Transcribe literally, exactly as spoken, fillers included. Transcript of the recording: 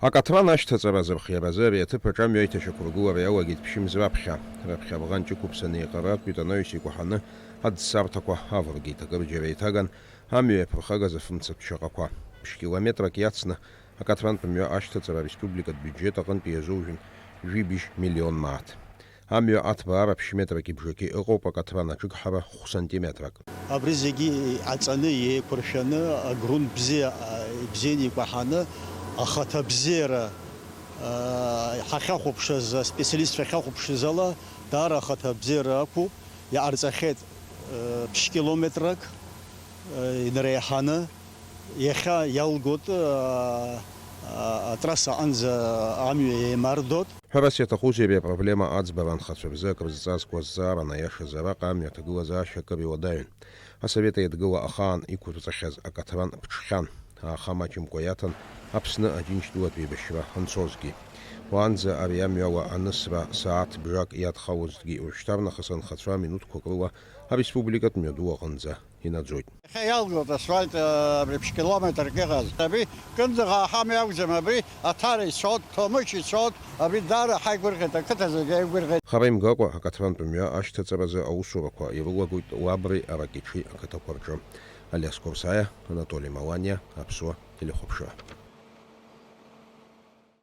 Акаҭран ашьҭаҵара азырхиаразы ари аҭыԥ аҿы амҩа аиҭашьақәыргылара иалагеит ԥшьымз раԥхьа. Раԥхьа афӷанҷықәыԥса неиҟаратәи Танаҩыс икәаҳаны аӡсарҭақәа авыргеит, акырџьара еиҭаган амҩа иаԥырхагаз афымцатә шьаҟақәа. Ԥшь километрак иацны акаҭрантә мҩа ашьҭаҵара ареспубликатә биуџьет аҟынтә иазужәын жәибжь миллион мааҭ. Амҩа аҭбаара ԥшь метрак ибжаки ыҟоуп, акаҭран аҿыгҳара хә сантиметрак. Абри зегьы аҵаны, еиқәыршәаны, агрунт бзиа, а, ибзианы икәаҳаны, ахаҭа бзиара, а, ҳахьахәаԥшыз, аспециалистцәа ахьахәаԥшыз ала, даара ахаҭа бзиара ақәуп, иҟарҵахьеит, а, ԥшь километрак, а, инареиҳаны, иахьа иалгоит, а, а, атрасса аҟынӡа амҩа еимардоит. Ҳәарас иаҭахузеи, ари апроблема аӡбара анхацәа рзы акрызҵазкуа азҵааран, аиашазы араҟа амҩа аҭагылазаашьа акыр иуадаҩын. Асовет Еидгыла ахаан иқәырҵахьаз акаҭран ԥҽхьан, ааха маҷымкәа иаҭан Аԥсны Аџьынџьтәылатә еибашьра анцозгьы. Уаанӡа ари амҩала анысра сааҭ бжак иадхалозҭгьы, уажәшьҭарнахыс анхацәа минуҭқәак рыла ареспубликатә мҩаду аҟынӡа инаӡоит. Иахьа иалгоит асфальт, а, абри ԥшь километрк иҟаз. Абри кынӡаҟа ҳамҩа акәӡам, абри Аҭара ицоит, Ҭамыч ицоит, абри даара ҳаигәырӷьеит, ақыҭа зегьы аигәырӷьеит. Хара имгакәа, акаҭрантә мҩа ашьҭаҵаразы аусурақәа ирылагоит Лабреи Аракьыҽи ақыҭақәа рҿы. Алиас Қәарсаиа, Анатоли Маланиа, Аԥсуа телехәаԥшра.